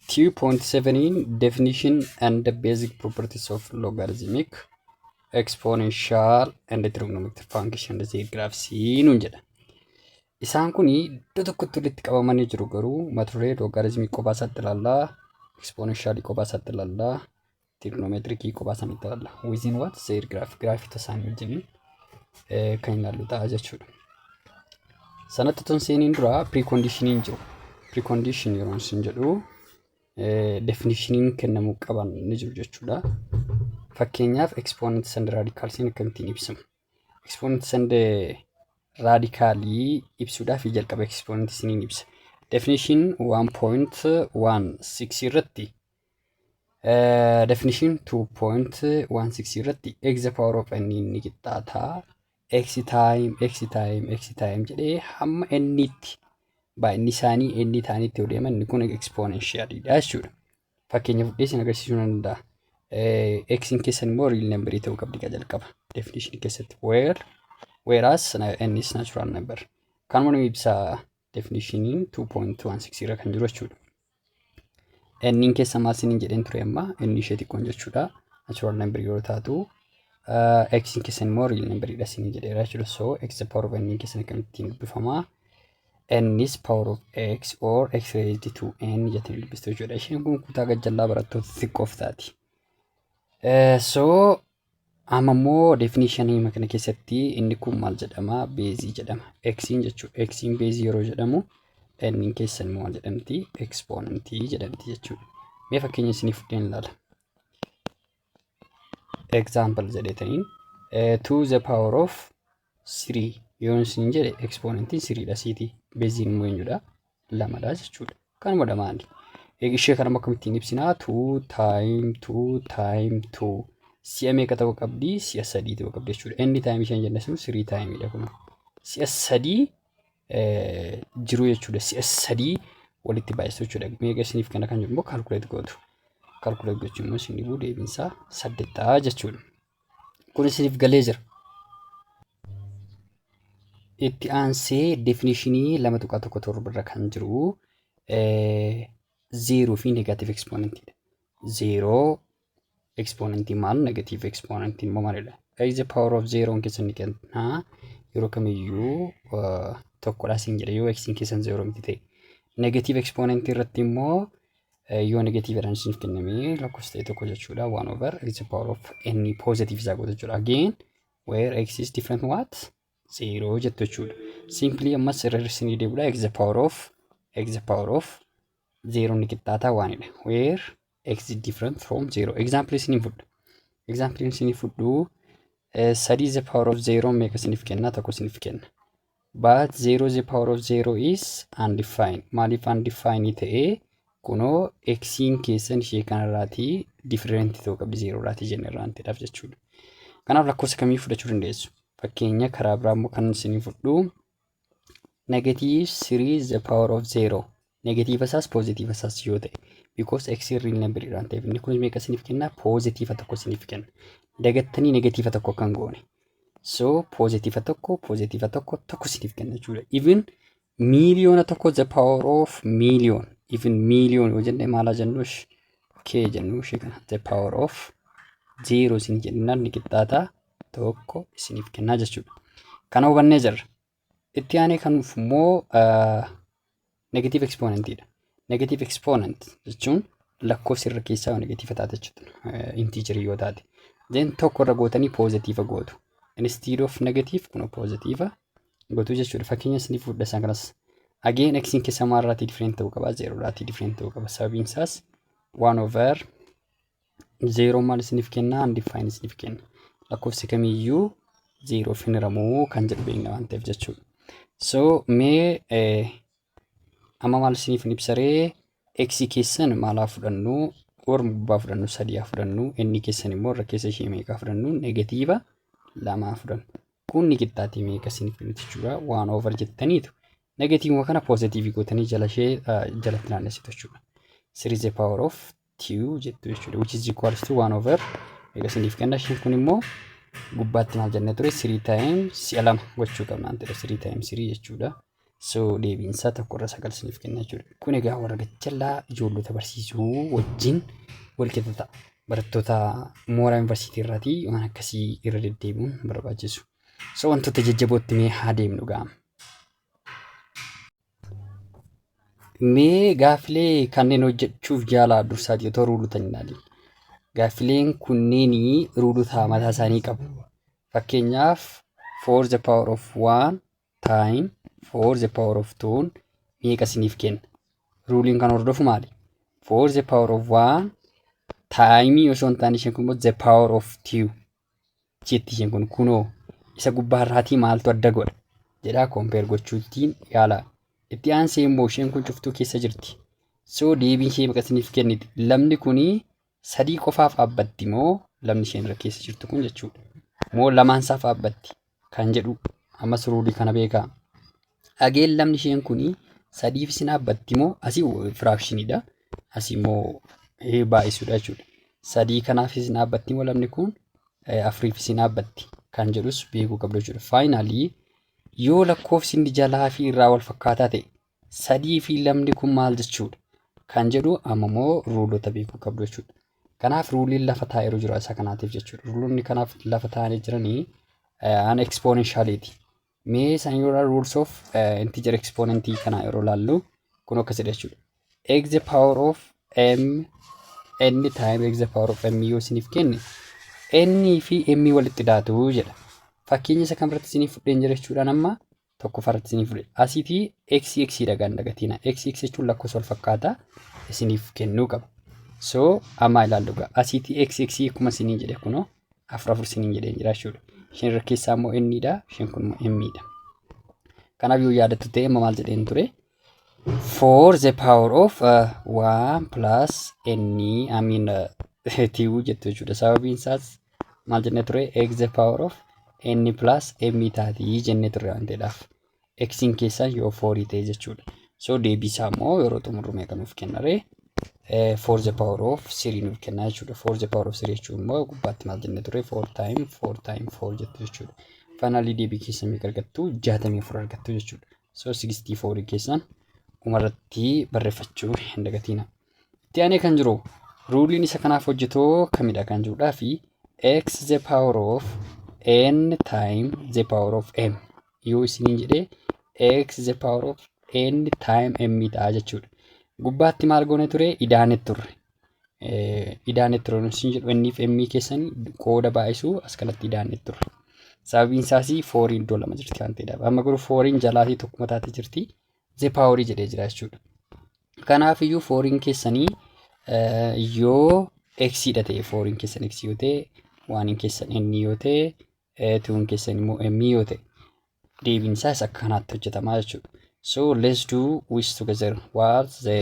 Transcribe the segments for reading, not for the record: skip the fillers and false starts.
2.7 Definition and the basic properties of logarithmic, exponential and trigonometric function and their graphs nuun jedha. Isaan kun iddoo tokkotti walitti qabamanii jiru, garuu mata duree logarithmii kophaa isaatti ilaallaa, exponentialii kophaa isaatti ilaallaa, trigonometricii kophaa isaaniitti ilaalla. Within what? Their graph, graafita isaanii wajjin kan ilaallu ta'a jechuudha. Sanatti otoo hin seeniin dura preconditioning jiru. Precondition yeroo isin jedhu definitioniin kennamuu qaban ni jiru jechuudha. Fakkeenyaaf, exponents and radicalsiin akkamittiin ibsamu? Exponents and radicalii ibsuudhaaf jalqaba exponent isiniin ibsa. Definition 1.16 irratti, definition 2.16 irratti x the power of n ni qixxaataa x time x time x time jedhee hamma n tti baay'inni isaanii n ta'anitti yoo deeman, inni kun exponentialidha jechuudha. Fakkeenya fudhee isin agarsiisuu nan danda'a. X'n keessan immoo real number ta'uu qabdi jalqaba definition keessatti, whereas n is natural number. Kanuma nu ibsa definitioniin 2.16 irra kan jiru jechuudha. N'n keessa maal isiniin jedheen ture amma? Inni ishee xiqqoon jechuudha. Natural number yeroo taatu, x'n keessan immoo real number dha isiniin jedheera jechuudha. So x the power of n keessan akkamittiin dubbifamaa? N is power of x or x raised to n jettanii dubbistu jechuudha. Isheen kun kutaa gajjallaa barattoota xiqqoof taati. So amma immoo definitionii kana keessatti inni kun maal jedhama? Baseii jedhama. X'n jechuudha. X'n baseii yeroo jedhamu, n keessan immoo maal jedhamti? Exponentii jedhamti jechuudha. Mee fakkeenya isiniif fudheen ilaala. Example jedheetaniin 2 the power of 3 yoon isin jedhe, exponentiin threedha siiti. Baseiin immoo eenyudha? Lamadha jechuudha. Kanuma maali? Ishee kana akkamittiin ibsinaa? 2 time 2 time 2 si'a meeqa ta'uu qabdi? Si'a sadii ta'uu qabdi jechuudha. Inni time isheen jenne sun 3 timeidha kun. Si'a sadii jiru jechuudha. Si'a sadii walitti baay'isu jechuudha. Meeqa isiniif kana kan jedhu immoo calculate gootu. Calculate gochuun immoo isin dhibuu, deebiinsaa saddeet ta'a jechuudha. Kun isiniif galee jira. Itti aansee definitionii 2.17 irra kan jiru zeeroo fi negative exponentiidha. Zeeroo exponentii maal? Negative exponentii immoo maalidha? X the power of zeeroon keessan ni kennaa, yeroo kamiyyuu tokkodha siin jedha yoo x keessan zeeroo miti ta'e. Negative exponentii irratti immoo yoo negativeedhaan isiniif kenname lakkoofsa ta'e tokko jechuudha. One over x the power of n positive isaa goota jechuudha. Again, where x is different what? Zero jettu jechuudha. Simply ammas irra isinii deebiidha. X the power of zero ni qixxaataa oneidha. Where x is different from zero. Example isinii fudhu. Example isinii fudhu, sadii the power of zero meeqa isiniif kenna? Tokko isiniif kenna. But zero the power of zero is undefined. Maaliif undefined ta'ee? Kunoo xiin keessan ishee kanarraatii different ta'uu qabdi zero irraatii jenne irraan ta'eedhaaf jechuudha. Kanaaf lakkoofsa kamii fudhachuu dandeessu? Fakkeenya karaa biraa immoo kan isinii fudhu, negative three the power of zero. Negative isaas positive isaas yoo ta'e, because x real number irraan ta'eef, inni kunis meeqa isiniif kenna? Positive tokko isiniif kenna. Dagattanii negative tokko kan goone. So positive tokko, positive tokko, tokko isiniif kenna jechuudha. Even 1,000,000 the power of million, even million yoo jenne, maal jennu k jennu, ishee kana the power of zero isin jennaan ni qixxaata tokko isiniif kennaa jechuudha. Kana hubannee jirra. Itti aanee kan dhufu immoo negative exponentiidha. Negative exponent jechuun lakkoofsi irra keessaa yoo negative taate jechuudha. Integerii yoo taate. Then tokko irra gootanii positive gootu. Instead of negative kun positive gootu jechuudha. Fakkeenya isiniif fudhadha isaan kanas. Again, x keessa maalirraatii different ta'uu qaba? Zero irraatii different ta'uu qaba. Sababiin isaas one over zero maal isiniif kenna? Undefined isiniif kenna. Lakkoofsi kamiyyuu zeroof hin hiramuu kan jedhu beekna waan ta'eef jechuudha. So mee amma maal isiniif hin ibsaree? X keessan maalaa fudhannu? Warra gubbaa fudhannu, sadii haa fudhannu. Inni keessan immoo irra keessa ishee meeqaa fudhannu? Negative lamaa fudhannu. Kun ni qixxaatii meeqa isiniif kennu jechuudha? One over jettaniitu negativeuma kana positive gootanii jala ishee jalatti naannessitu jechuudha. Three the power of two jettu jechuudha. Which is equals to one over meeqa isiniif kenna? Isheen kun immoo gubbaatti maal jennee ture? Three times si'a lama gochuu qabna waan ta'eef, three times three jechuudha. So deebiinsaa 1/9 isiniif kenna jechuudha. Kun egaa warra gajjallaa ijoollota barsiisuu wajjin wal qixa ta'a. Barattoota mooraa yuunivarsiitii irraatii waan akkasii irra deddeebi'uun barbaachisu. So wantoota jajjabootti mee haa deemnu gaa. Mee gaaffilee kanneen hojjechuuf jaalaa dursaatii otoo ruulutan ilaali. Gaaffileen kunneen ruulutaa mataa isaanii qabu. Fakkeenyaaf, 4 the power of 1 time 4 the power of 2 meeqa isiniif kenna? Ruuliin kan hordofu maali? 4 the power of 1 time osoo hin taane, isheen kun immoo the power of 2 jetti. Isheen kun kunoo isa gubbaarraatii maaltu adda godha jedhaa compare gochuutiin yaala. Itti aansee immoo isheen kun cuftuu keessa jirti. So deebiin ishee meeqa isiniif kenniti? Lamni kunii sadii qofaaf dhaabbatti moo lamni isheen irra keessa jirtu kun jechuudha? Moo lamaan isaaf dhaabbatti kan jedhu ammas ruulii kana beekaa. Dhageen lamni isheen kunii sadiif isin dhaabbatti moo asii fractioniidha. Asii immoo baay'isuudha jechuudha. Sadii kanaaf isin dhaabbatti moo lamni kun afuriif isin dhaabbatti kan jedhus beekuu qabdu jechuudha. Finally, yoo lakkoofsi inni jalaa fi irraa wal fakkaataa ta'e, sadii fi lamni kun maal jechuudha kan jedhu amma immoo ruulota beekuu qabdu jechuudha. Kanaaf ruuliin lafa taa'eeru jira isa kanaatiif jechuudha. Ruulonni kanaaf lafa taa'anii jiranii an exponentialiiti. Mee isaan yeroo rules of integer exponentii kana yeroo laallu kun akkasidha jechuudha. X the power of m n time x the power of m yoo isiniif kenne, n fi m walitti daatu jedha. Fakkeenya isa kamirratti isiniif fudheen jira jechuudhaan, amma tokkoffaarratti isiniif fudhe. Asiitii x x dhagaan dagatiina. X x jechuun lakkoofsa wal fakkaataa isiniif kennuu qaba. So amma ilaallu gaa, asiitii x x akkuma isiniin jedhe, kunoo afur afur isiniin jedheen jira jechuudha. Isheen irra keessaa immoo n dha. Isheen kun immoo m dha. Kanaaf yoo yaadattu ta'e, amma maal jedheen ture? 4 the power of 1 plus n, I mean, 2 jettu jechuudha. Sababiin isaas maal jennee ture? X the power of n plus m taatii jennee ture waan ta'eedhaaf. X'n keessaa yoo 4 ta'e jechuudha. So deebii isaa immoo yeroo xumurru meeqa nuuf kenna ree? 4 the power of 3 nuuf kenna jechuudha. 4 the power of 3 jechuun immoo gubbaatti maal jennee ture? 4 time 4 time 4 jettu jechuudha. Finally deebii keessa meeqa argattu? 64 argattu jechuudha. So 64 keessan dhumarratti barreeffachuu hin dagatina. Itti aanee kan jiru ruuliin isa kanaaf hojjetoo kamidha kan jirudhaa fi x the power of n time the power of m yoo isiniin jedhee, x the power of n time m ta'a jechuudha. Gubbaatti maal goone ture? Idaane turre. Idaane ture isin jedhu, n fi m keessanii qooda baay'isuu as kanatti idaane turre. Sababiin isaas fouriin iddoo lama jirti waan ta'eedhaaf. Amma garuu fouriin jalaatii tokkuma taatee jirti. The power jedhee jira jechuudha. Kanaaf iyyuu fouriin keessanii yoo x dha ta'e, fouriin keessan x yoo ta'e, oneiin keessan n yoo ta'e, twoon keessan immoo m yoo ta'e, deebiin isaas akka kanaatti hojjetamaa jechuudha. So let's do with together what the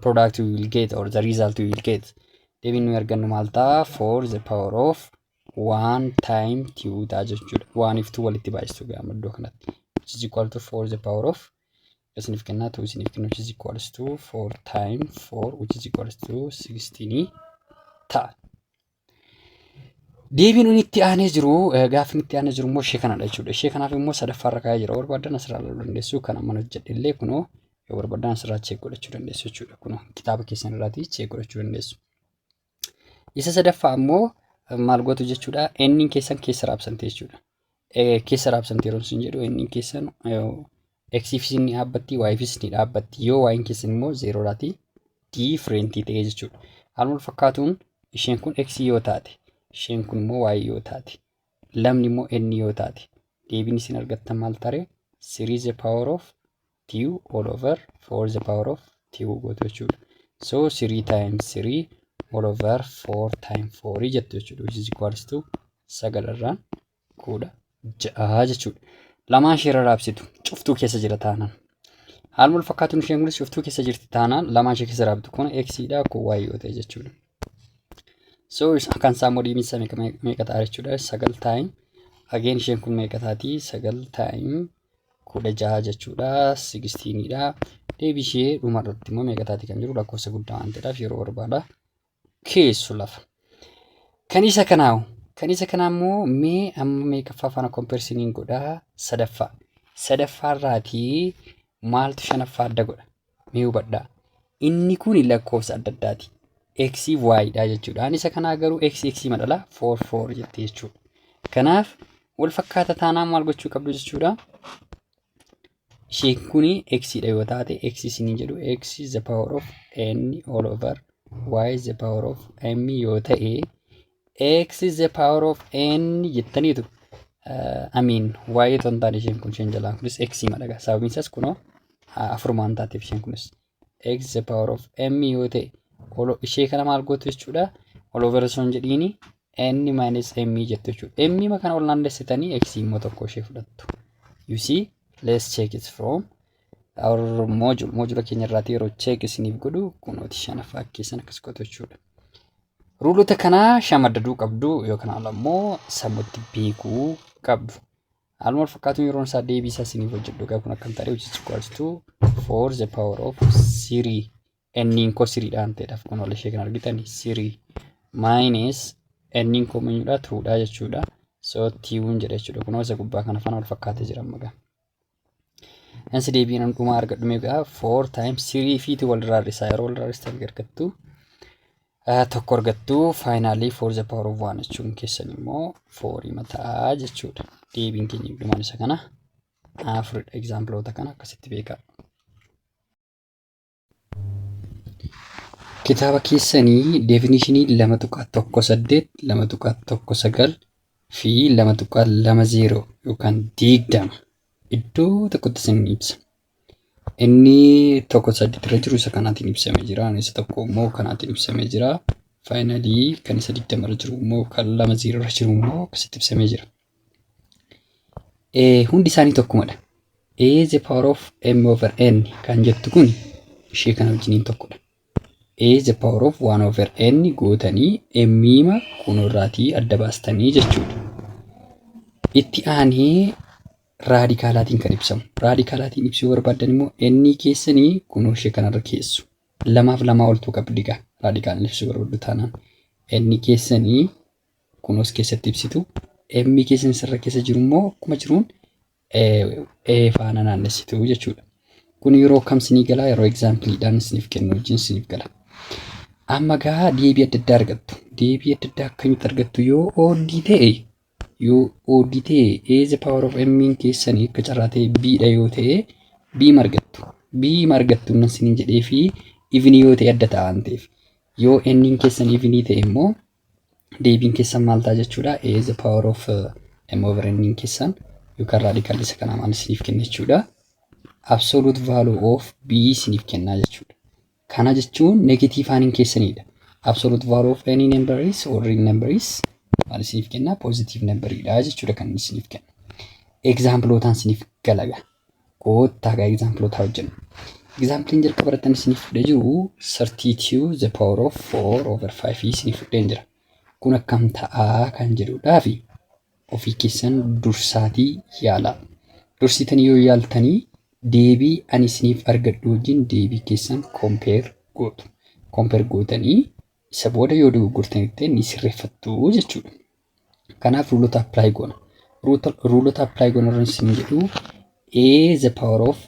product we will get or the result we will get. Deebiin nuyi argannu maal ta'a? 4 the power of 1 time 2 ta'a jechuudha. 1 fi 2 walitti baay'istu gaama iddoo kanatti. Which is equal to 4 the power of isiniif kennaa, 2 isiniif kennu, which is equals to 4 time 4, which is equals to 16 ta'a. Deebiin inni itti aanee jiru, gaaffiin itti aanee jiru immoo ishee kanadha jechuudha. Ishee kanaaf immoo sadaffaarra kaa'ee jira. Barbaadan asirraa ilaaluu dandeessu. Kan amma hojjedhe illee kunoo yoo barbaadan asirraa check godhachuu dandeessu jechuudha. Kunoo kitaaba keessan irraatii check godhachuu dandeessu. Isa sadaffaa immoo maal gootu jechuudha? Inni keessan keessa raabsamte jechuudha. Keessa raabsamte yeroo isin jedhu, inni keessan x'ifis ni dhaabbatti, y'fis ni dhaabbatti. Yoo y'n keessan immoo zerodhaatii differentii ta'e jechuudha. Haaluma wal fakkaatuun isheen kun x yoo taate, isheen kun immoo y yoo taate, lamni immoo n yoo taate, deebiin isin argattan maal tare? 3 the power of 2 all over 4 the power of 2 gootu jechuudha. So 3 times 3 all over 4 times 4 jettu jechuudha. Which is equals to 9 irraan 16 jechuudha. Lamaan ishee irra raabsitu cuftuu keessa jira taanaan. Haaluma wal fakkaatuun isheen kunis cuftuu keessa jirti taanaan lamaan ishee keessa raabtu, kun x dha, kun y yoo ta'e jechuudha. So kan isaa immoo deebiin isaa meeqa ta'a jechuudha? 9 time, again isheen kun meeqa taati? 9 time 16 jechuudha. 16dha. Deebii ishee dhumarratti immoo meeqa taati kan jiru lakkoofsa guddaa waan ta'eedhaaf yeroo barbaada. Keessu lafa. Kan isa kanaa immoo mee amma meeqaffaa faana comparisoniin godhaa? Sadaffaa. Sadaffaarraatii Maaltu shanaffaa adda godha? Mee hubadhaa. Inni kun lakkoofsa adda addaati. X fi Y dha jechuudha. Isa kanaa garuu X X madala 4 4 jette jechuudha. Kanaaf wal fakkaata taanaan maal gochuu qabdu jechuudha? Isheen kun X dha yoo taate, X isinii jedhu, X is the power of N all over Y is the power of M yoo ta'e, X is the power of N jettaniitu, I mean, Y otoo hin taane, isheen kun, isheen jalaan kunis X madhaga. Sababiin isaas kunoo afurumaan taateef. Isheen kunis X is the power of M yoo ta'e, ishee kana maal gootu jechuudha? All over osoo hin jedhiini N minus M jettu jechuudha. M kana ol naannessitanii X immoo tokko ishee fudhattu. You see, let's check it from our module. Module keenya irraati yeroo check isiniif godhu, kunooti shanaffaa keessan akkas gootu jechuudha. Ruleota kanaa shamaddaduu qabdu yookaan ammoo sammuutti beekuu qabdu. Haaluma wal fakkaatuun yeroon isaa deebii isaa isiniif hojjedhu egaa kun akkam ta'e, which is equals to 4 the power of 3, n koo threedhaan ta'edhaaf, kun wal ishee kan argitan 3 minus n koo eenyudha? 2dha jechuudha. So twon jedha jechuudha. Kunoo isa gubbaa kana faana wal fakkaatee jira amma gaa. Insi deebiin dhumaa argadhu meeqa? 4 times 3 fi 2 wal irraa hir'isaa. Yeroo wal irraa hir'istan argattu, tokko argattu. Finally, 4 the power of 1 jechuun keessan immoo 4 mataa jechuudha. Deebiin keenya dhumaan isa kana afuridha. Exampleoota kana akkasitti beekaa. Kitaaba keessanii definitionii 2.18, 2.19 fi 2.20 yookaan 20 iddoo tokkotti isin ibsa. Inni tokko saddeet irra jiru isa kanaatiin ibsamee jira. Isa tokko immoo kanaatiin ibsamee jira. Finally, kan isa 20 irra jiru immoo, kan 20 irra jiru immoo akkasitti ibsamee jira. Hundi isaanii tokkumadha. A the power of m over n kan jettu kun ishee kana wajjiniin tokkodha. A the power of 1 over n gootanii mima kunirraatii adda baastanii jechuudha. Itti aanee radicalaatiin kan ibsamu. Radicalaatiin ibsuu barbaaddan immoo n keessanii kunoo ishee kanarra keessu. Lamaaf lamaa oltuu qabdi egaa radicalaan ibsuu barbaaddu taanaan. N keessanii kunoos keessatti ibsitu. M keessan isarra keessa jiru immoo akkuma jiruun E faana naannessitu jechuudha. Kun yeroo kam sinii galaa? Yeroo exampleiidhaan isiniif kennu wajjin isiniif gala. Amma gaa deebii adda addaa argattu. Deebii adda addaa akkamitti argattu? Yoo odd ta'e, A the power of M keessanii akka carraa ta'e B dha yoo ta'e, B argattu. B argattu nan isiniin jedhee fi even yoo ta'e adda ta'a waan ta'eef. Yoo N keessan even ta'e immoo deebiin keessan maal ta'a jechuudha? A the power of M over N keessan yookaan radicalli isa kanaa maal isiniif kenna jechuudha? Absolute value of B isiniif kennaa jechuudha. Kana jechuun negative aaniin keessanidha. Absolute value of any number is or real number is maal isiniif kenna? Positive number dha jechuudha kan inni isiniif kennu. Exampleootaan isiniif galaga. Koottaa gaa exampleoota hojjennu. Exampleiin jalqaba irratti isiniif fudhee jiru 32 the power of 4 over 5 isiniif fudheen jira. Kun akkam ta'aa kan jedhudhaa fi ofii keessan dursaatii yaalaa. Dursitanii yoo yaaltanii deebii ani isiniif argadhu wajjin deebii keessan compare gootu. Compare gootanii isa booda yoo dogoggortanitti ni sirreeffattu jechuudha. Kanaaf ruleota apply goona. Ruleota apply goona irra isin jedhu, A the power of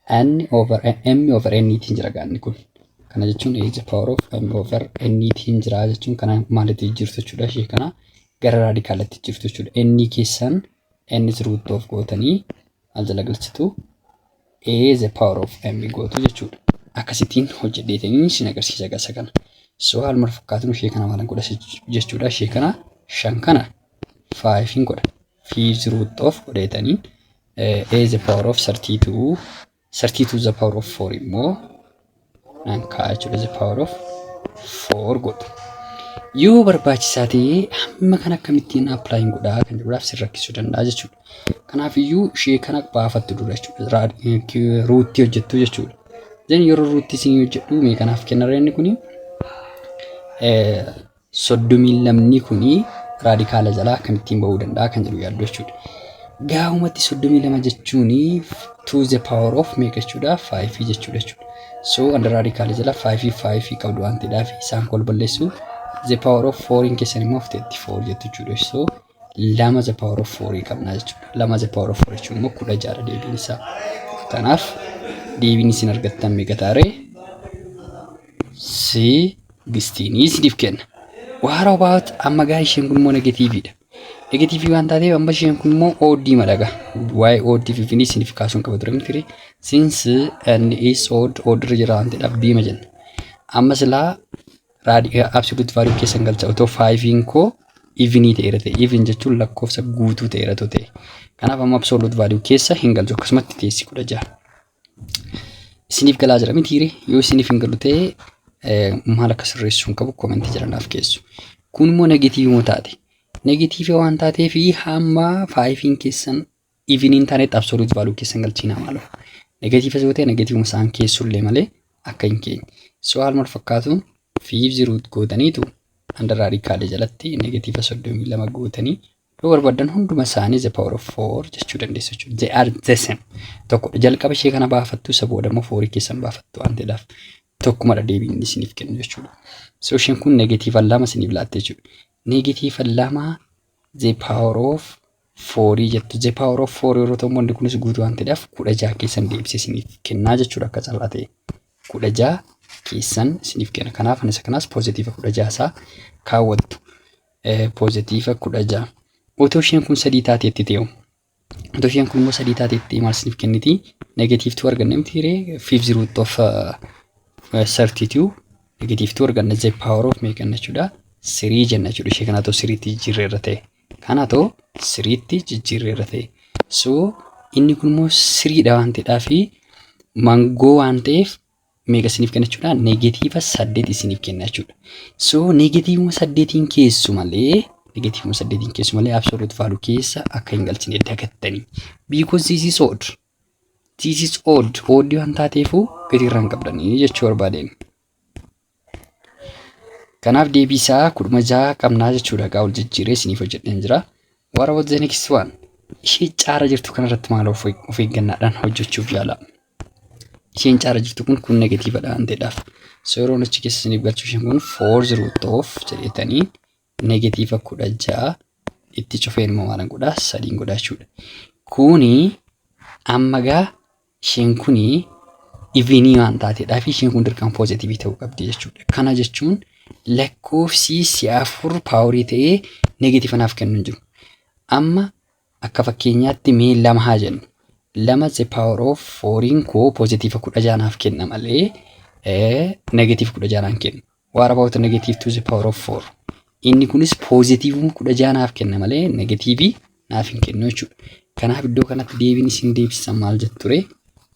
n over m over n tiin jira gaanni kun. Kana jechuun A the power of m over n tiin jira jechuun kana maalitti jirtu jechuudha? Ishee kana gara radicalatti jirtu jechuudha. N keessan n root of gootanii maal jala galchitu? A the power of m gootu jechuudha. Akkasittiin hojjedheetanii isin agarsiisa gasa kana. So haaluma fakkaatuun ishee kana maalan godha jechuudha? Ishee kana, shan kana five godha. Fifth root of godheetanii A the power of 32, 32 the power of 4 immoo nan kaa'a jechuudha. The power of 4 godhu. Yoo barbaachisaa ta'e hamma kana akkamittiin apply godhaa kan jedhuudhaaf sin rakkisuu danda'a jechuudha. Kanaaf iyyuu ishee kana baafattu dura jechuudha. Rootii hojjettu jechuudha. Then yeroo rootii isin hojjedhu mee kanaaf kennarra inni kuni 32 kuni radicala jalaa akkamittiin bahuu danda'a kan jedhu yaaddu jechuudha. Gaafumatti 32 jechuun to the power of meeqa jechuudha? 5 jechuudha jechuudha. So under radicala jala 5 5 qabdu waan ta'eedhaaf isaan kol balleessu, the power of 4 keessan immoo 34 jettu jechuudha. So lama the power of 4 qabna jechuudha. Lama the power of 4 jechuun immoo 16 deebiin isaa. Kanaaf Deebiin isin argattan meeqa taaree? 16 isiniif kenna. What about amma gaa isheen kun immoo negativeiidha. Negativeii waan taateef amma isheen kun immoo oddii madhaga. Waa'ee oddii fi evenii isiniif kaasuun qaba ture miti. Since n is odd, odd irra jira waan ta'eedhaaf biima jenna. Amma silaa absolute value keessan galcha otoo fiveiin koo evenii ta'eera ta'e. Even jechuun lakkoofsa guutuu ta'eera ta'e. Kanaaf amma absolute value keessa hin galchu, akkasumatti teessi 16. Isiniif galaa jira mitiire? Yoo isiniif hin galu ta'e maal akka sirreessuu hin qabu commentii jala naaf keessu. Kun immoo negativeii moo taate? Negativeii waan taateef hamma fiveiin keessan evenii hin taanetti absolute value keessan galchiinaa maaloo. Negative yoo ta'e negativeuma isaan keessullee malee akka hin keenye. So haaluma wal fakkaatuun fifth root gootaniitu under radicalii jalatti negative 32 gootanii yoo barbaadan hunduma isaanii the power of four jechuu dandeessu jechuudha. They are the same. Tokko jalqaba ishee kana baafattu, isa booda immoo fourii keessan baafattu waan ta'eedhaaf tokkumadha deebiin isiniif kennu jechuudha. So isheen kun negative 2 isiniif laatte jechuudha. Negative 2 the power of fourii jettu. The power of four yeroo ta'u wanti kunis guutuu waan ta'eedhaaf 16 keessan deebisee isiniif kennaa jechuudha akka carraa ta'e. 16 keessan isiniif kenna. Kanaaf isa kanaas positive 16 isaa kaawwattu. Positive 16. Otoo isheen kun sadii taateetti ta'u. Otoo isheen kun immoo sadii taateetti maal isiniif kenniti? Negative two arganna miti ree? Fifth root of 32 negative two arganna, the power of meeqa jechuudha? Three jenna jechuudha. Ishee kanaa ta'u threeitti jijjiirreerra ta'e. Kana ta'u threeitti jijjiirreerra ta'e. So inni kun immoo threedha waan ta'eedhaaf, mangoo waan ta'eef meeqa isiniif kenna jechuudha? Negative 8 isiniif kenna jechuudha. So negativeuma 8n keessu malee, negativeuma 8n keessu malee absolute value keessa akka hin galchine dagattanii. Because this is odd. This is odd. Odd waan taateefu gadi irraa hin qabdanii jechuu barbaadeen. Kanaaf deebii isaa 16 qabnaa jechuudha. Gaa ol jijjiiree isiniif hojjedheen jira. What about the next one? Ishee caara jirtu kanarratti maal of eeggannaadhaan hojjechuuf yaala. Isheen caara jirtu kun negativedha waan ta'eedhaaf. So yeroo achi keessa isiniif galchu isheen kun fourth root of jedheetanii negative 16 itti cufeen immoo maalan godhaa? Sadiin godhaa jechuudha. Kuni amma gaa isheen kuni evenii waan taateedhaaf isheen kun dirqama positiveii ta'uu qabdi jechuudha. Kana jechuun lakkoofsi si'a afur powerii ta'ee negative naaf kennu hin jiru. Amma akka fakkeenyaatti mee lama haa jennu. 2 the power of fouriin koo positive 16 naaf kenna malee negative 16 naan kennu. What about negative two the power of four? Inni kunis positive 16 naaf kenna malee negativeii naaf hin kennu jechuudha. Kanaaf iddoo kanatti deebiin isin deebisan maal jettu ture?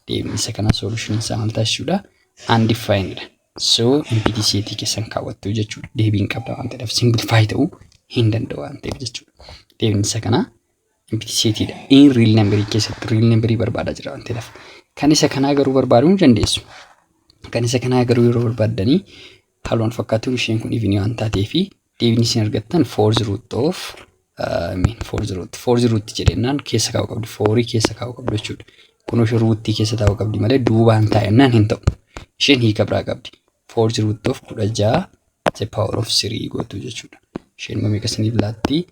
Deebiin isa kana solution isaa maal taasisuudha? Undefined. So empty set keessan kaawwattu jechuudha. Deebiin qabda waan ta'eef simplify ta'uu hin danda'u waan ta'eef jechuudha. Deebiin isa kanaa empty setidha. In real number keessatti real number barbaadaa jira waan ta'eef. Kan isa kanaa garuu barbaaduu ni dandeessu. Kan isa kanaa garuu yeroo barbaaddanii haalumaan fakkaatu isheen kun evenii waan taateefi deebiin isin argattan fourth root of, I mean, fourth root, fourth root jedhennaan keessa kaa'uu qabdu, fourii keessa kaa'uu qabdu jechuudha. Kun ishee rootii keessa taa'uu qabdi malee duubaan taa'ennaan hin ta'u. Isheen hiika biraa qabdi. Fourth root of 16 the power of three gootu jechuudha. Isheen immoo meeqa isiniif laatti?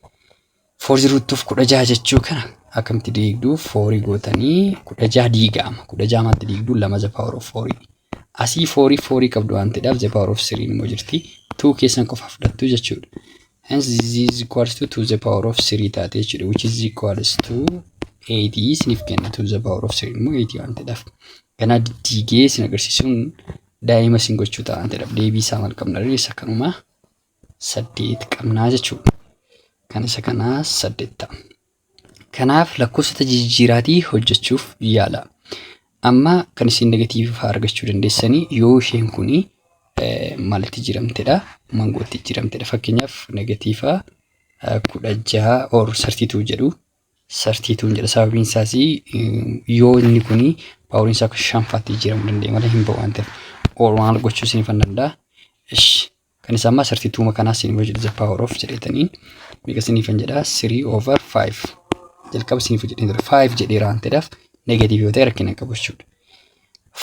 Fourth root of 16 jechuu kana akkamitti diigduu? Fourii gootanii 16 diigama. 16 maatti diigduu? 2 the power of fourii. Asii fourii fourii qabdu waan ta'eedhaaf the power of three immoo jirti. Two keessan qofa fudhattu jechuudha. Hence this is equals to 2 the power of 3 taate jechuudha, which is equals to 8 isiniif kenna. 2 the power of 3 immoo 8 waan ta'eedhaaf. Kana diigee isin agarsiisuun daa'ima isin gochuu ta'a waan ta'eedhaaf deebii isaa maal qabna? Isa kanuma 8 qabnaa jechuudha. Kan isa kanaa 8 ta'a. Kanaaf lakkoofsota jijjiiraatii hojjechuuf yaala. Amma kan isin negativeii fa'aa argachuu dandeessanii yoo isheen kuni maalitti jijjiiramtedha? Mangootti jijjiiramtedha. Fakkeenyaaf negative 16 or 32 jedhu, 32 jedha. Sababiin isaas yoo inni kuni poweriin isaa shanfaatti jijjiiramuu danda'e malee hin ba'u waan ta'eef. Or maal gochuu isiniif hin danda'a? Ishi kan isaa ammaa 32 kanaa isiniif hojjedhu, the power of jedheetaniin meeqa isiniif hin jedhaa? 3 over 5 jalqaba isiniif hojjedheen ture. 5 jedheera waan ta'eedhaaf negative yoo ta'e rakkina qabu jechuudha.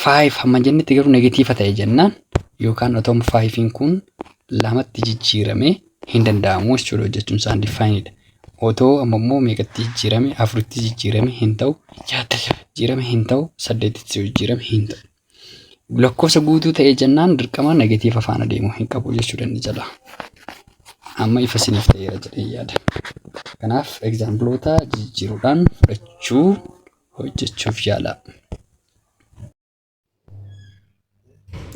5 hamma jennetti garuu negative ta'e jennaan yookaan otoo 5 kun lamatti jijjiiramee hin danda'amu jechuudha hojjechuun isaa undefined. Otoo amma immoo meeqatti jijjiirame? Afuritti jijjiirame hin ta'u, jahatti jijjiirame hin ta'u, saddeetitti jijjiirame hin ta'u. Lakkoofsa guutuu ta'e jennaan dirqama negative faana deemuu hin qabu jechuudha inni jala. Amma ifa isiniif ta'eera jedhee yaada. Kanaaf exampleoota jijjiiruudhaan fudhachuu hojjechuuf yaala.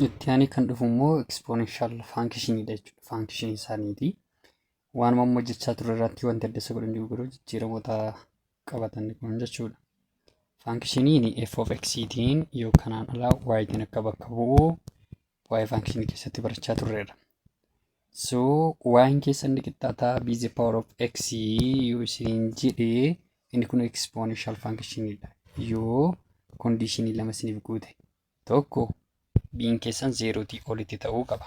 Itti aanee kan dhufu immoo exponential functionidha jechuudha. Function isaaniiti. Waanuma amma hojjechaa turre irratti wanti adda isa godhan jiru garuu jijjiiramoota qabatan kun jechuudha. Functioniin f of x tiin yoo kanaan alaa y tiin akka bakka bu'u waa'ee functionii keessatti barachaa turreerra. So y keessa inni qixxaataa b the power of x yoo isiniin jedhe, inni kun exponential functionidha. Yoo conditionii lama isiniif guute, tokko, b'n keessan zeerootii olitti ta'uu qaba.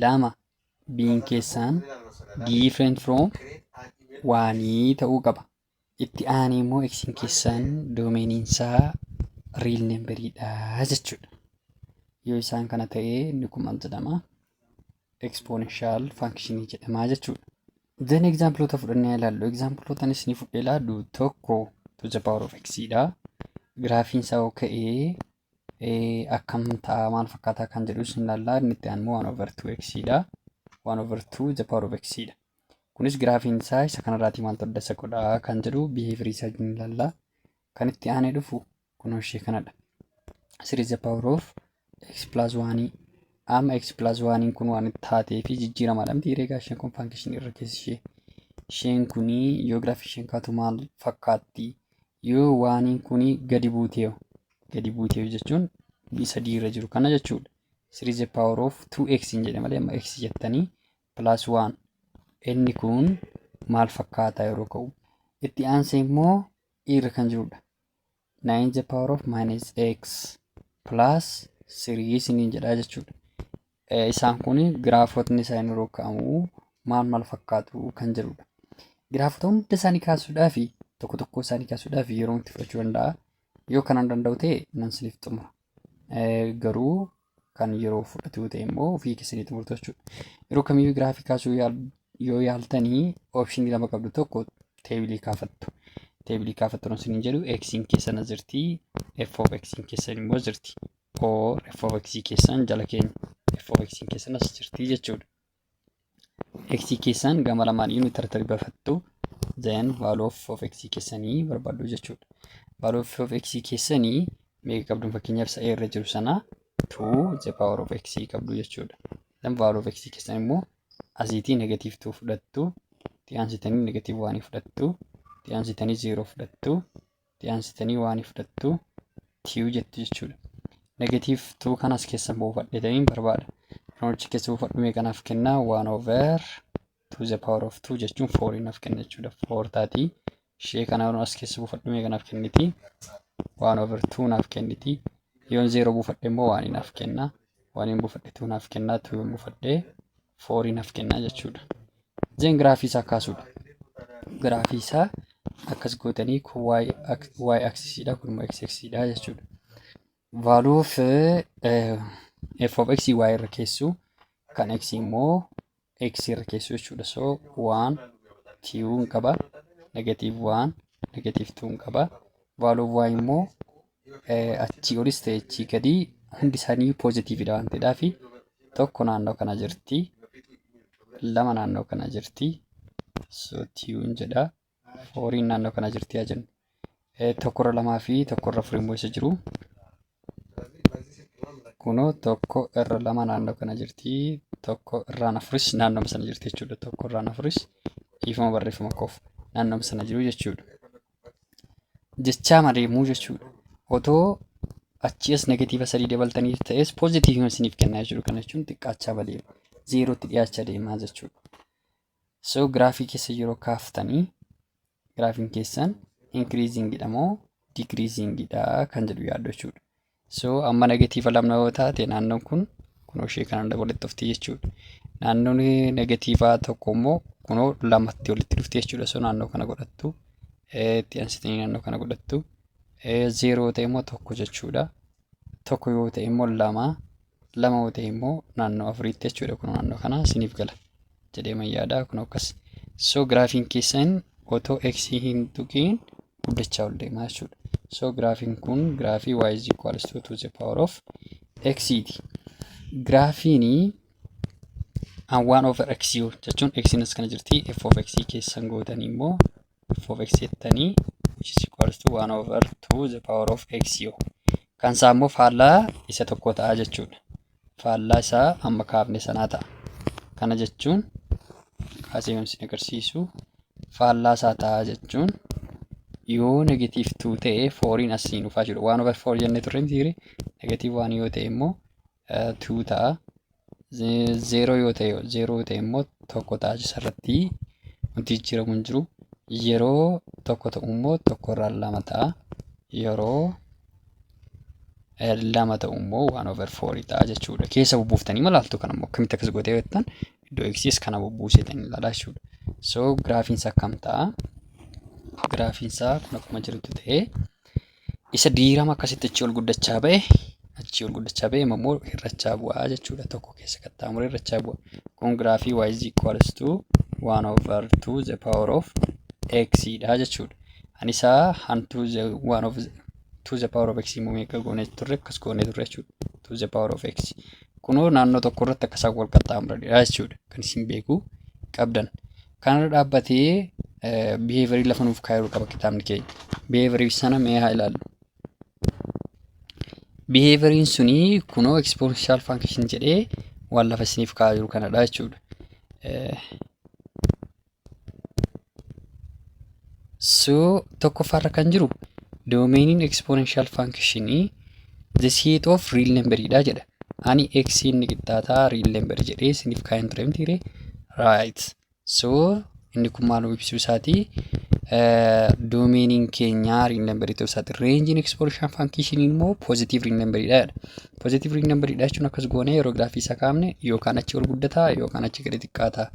Lama, b'n keessan different from oneii ta'uu qaba. Itti aanee immoo x'n keessan domainiinsaa real numberiidha jechuudha. Yoo isaan kana ta'ee, inni kun maal jedhama? Exponential functionii jedhama jechuudha. Then exampleota fudhannee ilaallu. Exampleota isin fudhee ilaallu tokko to the power of x dha. Giraafiin isaa yoo ka'ee akkam ta'a, maal fakkaataa kan jedhus ni ilaalla. Inni itti aanu immoo 1 over 2x dha. 1 over 2 the power of x dha. Kunis giraafiin isaa isa kanarraatii maaltu adda isa godha kan jedhu behavior isaa ni ilaalla. Kan itti aanee dhufu kunoo ishee kanadha. 3 the power of x plus 1. Amma x plus 1 kun waan taatee fi jijjiiramaadha miti herreegaa? Isheen kun function irra keessa ishee. Isheen kuni yoo giraafii isheen kaatu maal fakkaatti? Yoo oneiin kuni gadi buutee, gadi buutee jechuun isa irra jiru kana jechuudha. 3 the power of 2x hin jedhe malee amma x jettanii plus 1, inni kun maal fakkaata yeroo ka'u? Itti aansee immoo irra kan jirudha. 9 the power of minus x plus 3 isiniin jedhaa jechuudha. Isaan kun giraafotni isaanii yeroo ka'amu maal maal fakkaatu kan jedhudha. Giraafota hunda isaanii kaasuudhaaf, tokko tokko isaanii kaasuudhaaf yeroo itti fudhachuu danda'a. Yoo kanaan danda'u ta'e nan isiniif xumura. Garuu kan yeroo fudhatu ta'e immoo ofii keessanii xumurtu jechuudha. Yeroo kamiyyuu giraafii kaasuu yoo yaaltanii optionii lama qabdu. Tokko, tableii kaafattu. Tableii kaafattu isiniin jedhu, x'n keessan as jirti, f of x'n keessan immoo jirti. Or f of x keessan jala keenya, f of x keessan as jirti jechuudha. X keessan gama lamaan iyyuu tartiiba bafattu, then value of x keessanii barbaaddu jechuudha. Value of x keessanii meeqa qabdu? Fakkeenyaaf isa irra jiru sana 2 the power of x qabdu jechuudha. Then value of x keessan immoo asiitii negative 2 fudhattu, itti aansitanii negative 1 fudhattu, itti aansitanii 0 fudhattu, itti aansitanii 1 fudhattu, two jettu jechuudha. Negative 2 kanas keessa buufadhetanii barbaada. Kan achi keessa buufadhu meeqa naaf kenna? 1 over 2 the power of 2 jechuun 4 naaf kenna jechuudha. 4 taati. Ishee kana as keessa buufadhu meeqa naaf kenniti? 1 over 2 naaf kenniti. Yoon 0 buufadhe immoo 1 naaf kenna. 1 buufadhe 2 naaf kenna. 2 yoon buufadhe 4 naaf kenna jechuudha. Then giraafii isaa kaasuudha. Giraafii isaa akkas gootanii, kun y axisiidha, kun immoo x axisiidha jechuudha. Value of f of x y irra keessu, kan x immoo x irra keessu jechuudha. So 1 2 hin qaba, negative 1 negative 2 hin qaba. Value of y immoo achii olis ta'e achii gadi hundi isaanii positiveidha waan ta'eedhaaf, tokko naannoo kana jirti, lama naannoo kana jirti, so twon jedha, fouriin naannoo kana jirti haa jennu. Tokkorra lamaa fi tokkorra afurii immoo isa jiru. Kunoo tokko irra lama naannoo kana jirti. Tokko irraan afuris naannoo sana jirti jechuudha. Tokko irraan afuris, dhiifama barreeffama koof, naannoo sana jiru jechuudha. Jechaa madeemuu jechuudha. Otoo achii as negative sadii dabaltanii ta'es positiveii isiniif kennaa jechuudha. Kana jechuun xiqqaachaa badeema. Zeerootti dhiyaachaa deemaa jechuudha. So giraafii keessa yeroo kaaftanii giraafiin keessan increasingidha moo decreasingidha kan jedhu yaaddu jechuudha. So amma negative lama yoo taate, naannoon kun kunoo ishee kanaan walitti dhufti jechuudha. Naannoon negative tokko immoo kunoo lamatti walitti dhufti jechuudha. So naannoo kana godhattu. Itti aansitanii naannoo kana godhattu. Zeeroo ta'e immoo tokko jechuudha. Tokko yoo ta'e immoo lama. Lama yoo ta'e immoo naannoo afuriitti jechuudha. Kun naannoo kana isiniif gala jedhee man yaada. Kun akkas. So giraafiin keessan otoo x hin tuqiin guddachaa ol deema jechuudha. So giraafiin kun giraafii y is equals to 2 the power of x ti. Giraafiin 1 over x jechuun x as kana jirti, f of x keessan gootanii immoo f of x jettanii, which is equals to 1 over 2 the power of x yoo. Kan isaa immoo faallaa isa tokko ta'a jechuudha. Faallaa isaa amma kaafne sanaa ta'a. Kana jechuun kaasee yoon isin agarsiisu, faallaa isaa ta'a jechuun yoo negative 2 ta'e fouriin asiin dhufaa jiru. 1 over 4 jennee turre mitiire? Negative 1 yoo ta'e immoo 2 ta'a. 0 yoo ta'e, 0 yoo ta'e immoo tokko ta'a, isarratti wanti jijjiiramu hin jiru. Yeroo tokko ta'u immoo tokko irraa lama ta'a. Yeroo lama ta'u immoo 1 over 4 ta'a jechuudha. Keessa bubbuuftanii malaaltu kana immoo akkamitti akkas gootee jettan, iddoo x kana bubbuuseetanii ilaalaa jechuudha. So giraafiinsa akkam ta'a? Giraafiinsaa kun akkuma jirutti ta'ee, isa diirama akkasitti achii ol guddachaa ba'e, achii ol guddachaa ba'e immoo hir'achaa bu'aa jechuudha. Tokko keessa qaxxaamuree hir'achaa bu'a. Kun giraafii y is equals to 1 over 2 the power of x dha jechuudha. Ani isaa hantu the 1 of 2 the power of x immoo meeqa goonee turre? Akkas goonee turre jechuudha. 2 the power of x. Kunoo naannoo tokko irratti akka isaan wal qaxxaamuranidha jechuudha. Kan isin beekuu qabdan. Kanarra dhaabbatee behaviorii lafa nuuf kaayuu qaba kitaabni keenya. Behaviorii sana mee haa ilaallu. Behavioriin suni kunoo exponential function jedhee waan lafa isiniif kaa'aa jiru kanadha jechuudha. So tokkoffaarra kan jiru domainiin exponential functionii the set of real number dha jedha. Ani x inni qixxaataa real number jedhee isiniif kaa'een ture mitiire? Right. So inni kun maal ibsuu isaati? Domainiin keenya real number ta'uu isaati. Rangeiin exponential function immoo positive real number dha jedha. Positive real number dha jechuun akkas goonee yeroo giraafii isaa kaafne yookaan achi ol guddataa yookaan achi gadi xiqqaataa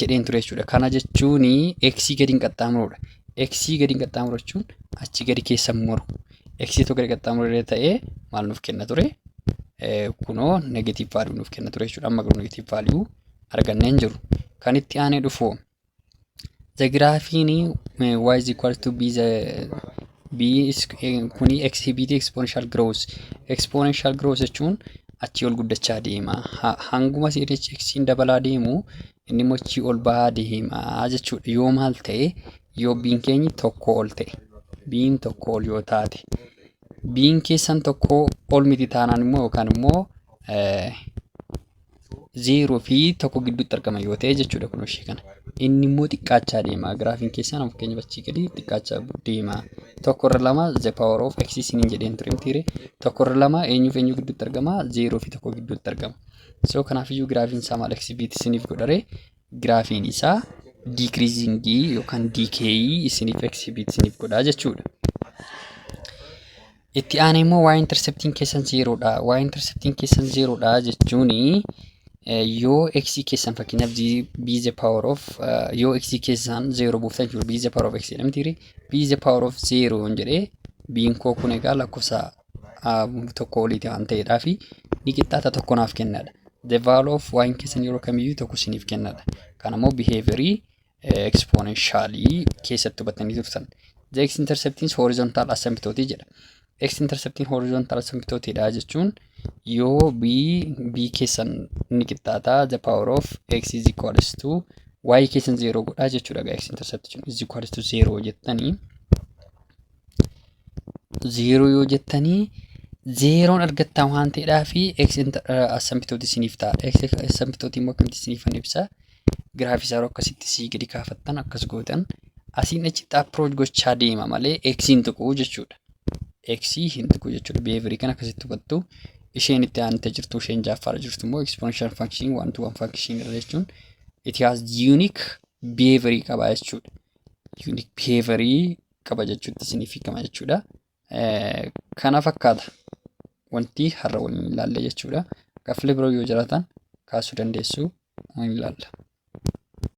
jedheen ture jechuudha. Kana jechuun x gadi hin qaxxaamurudha. X gadi hin qaxxaamuru jechuun achi gadi keessa muru. X tokko gadi qaxxaamuree ta'ee maal nuuf kenna ture? Kunoo negative value nuuf kenna ture jechuudha. Amma garuu negative value argannee hin jiru. Kan itti aanee dhufu the graphiin y is equal to b the b kuni exhibit exponential growth. Exponential growth jechuun achii ol guddachaa deema. Hanguma x dabalaa deemu inni immoo achii ol bahaa deema jechuudha. Yoo maal ta'e? Yoo biin keenya tokko ol ta'e. Biin tokko ol yoo taate. Biin keessan tokko ol miti taanaan immoo yookaan immoo zeeroo fi tokko gidduutti argama yoo ta'e jechuudha kun ishee kana. Inni immoo xiqqaachaa deema. Giraafiin keessan fakkeenya achii gadi xiqqaachaa deema. Tokko irra lama the power of x isiniin jedheen ture mitiire? Tokko irra lama eenyuuf eenyu gidduutti argama? Zeeroo fi tokko gidduutti argama. So kanaafiyyuu giraafiin isaa maal exhibit isiniif godhare? Giraafiin isaa decreasingii yookaan decay isiniif exhibit isiniif godhaa jechuudha. Itti aanee immoo y interceptiin keessan zeeroodha. Y interceptiin keessan zeeroodha jechuun yoo x keessan fakkeenyaaf b the power of yoo x keessan zeeroo buuftan jechuudha. B the power of x jedhamti. B the power of zero jedhee, b'n koo kun egaa lakkoofsa tokko oliiti waan ta'eedhaa fi ni qixxaata tokko naaf kennadha. The value of y keessan yeroo kamiyyuu tokko isiniif kennadha. Kana immoo behaviorii exponentialii keessatti hubattanii turtan. The x interceptiin horizontal asymptote jedha. X interceptiin horizontal asymptote dha jechuun yoo b keessan ni qixxaata the power of x is equals to y keessan zero godhaa jechuudha. X intercept jechuun is equals to zero jettanii, zero yoo jettanii zeeroon argattan waan ta'eedhaa fi x asymptote isiniif ta'a. X asymptote immoo akkamitti isiniif ibsa? Giraafii isaa yeroo akkasitti sii gadi kaafattan, akkas gootan, asiin achitti approach gochaa deema malee x hin tuqu jechuudha. X hin tuqu jechuudha. Behaviorii kana akkasitti hubattu. Isheen itti aantee jirtu, isheen ja'affaarra jirtu immoo exponential function one to one function irra jechuun it has unique behaviorii qaba jechuudha. Unique behaviorii qaba jechuutti isiniif hiikama jechuudha. Kana fakkaata wanti har'a waliin ilaalle jechuudha. Gaaffilee biroo yoo jiraatan kaasuu dandeessu, waliin ilaalla.